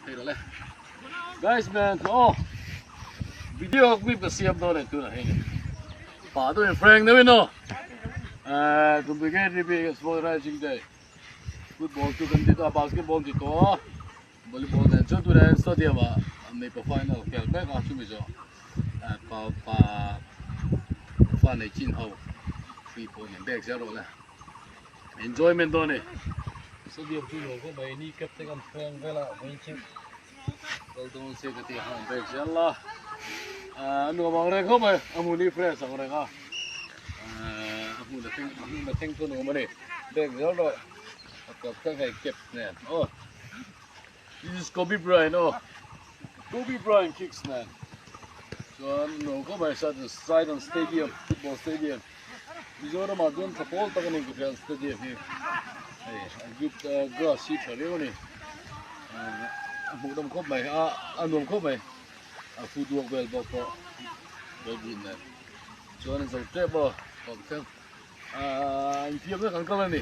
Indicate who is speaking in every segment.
Speaker 1: Thei rawh le. Guys man aw video clip ka siam dawn e tunah hian pah deuhin frank deuhin aw complicated bik small rising day football chu kan ti tawh a basketball ti tawh a volleyball nen chuan tunah hian stadium ah mipa final khel mek a chumi zawh pa pa fa nei chin ho free pawh nen bag zel rawh le. Enjoyment dawn e. Stadium chu nuam khawp mai ni cap te kan thleng vel a vawiin chu kal dawn se ka ti a han bag zel la a nuam ang reng khawp mai a hmun hi fresh ang reng a a hmun a thleng a hmun a thleng chu nuam a ni bag zel rawh a kawp thleng hei cap nen aw this is Kobe Bryant aw Kobe Bryant kicks nen chuan nuam khawp mai Saidan Stadium football stadium. Mizoram ah chuan tha pawl tak a ni Kuhrial Stadium hi hei a group grass hi tha riau a ni a hmuh dam khawp mai a a nuam khawp mai a footwork vel bawk pawh ball boot nen chuan an zo tep a kawng thleng ahh infiamna kan kal a ni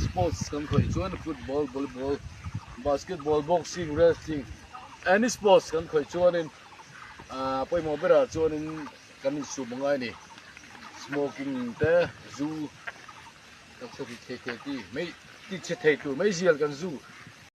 Speaker 1: sports kan khawih chuan football volleyball basketball boxing wrestling any sports kan khawih chuanin ahh pawimawh berah chuanin. Kan insum angai a ni. Smoking te, zu, taksa ti thei thei ti mai ti chhe thei tur mai zial kan zu.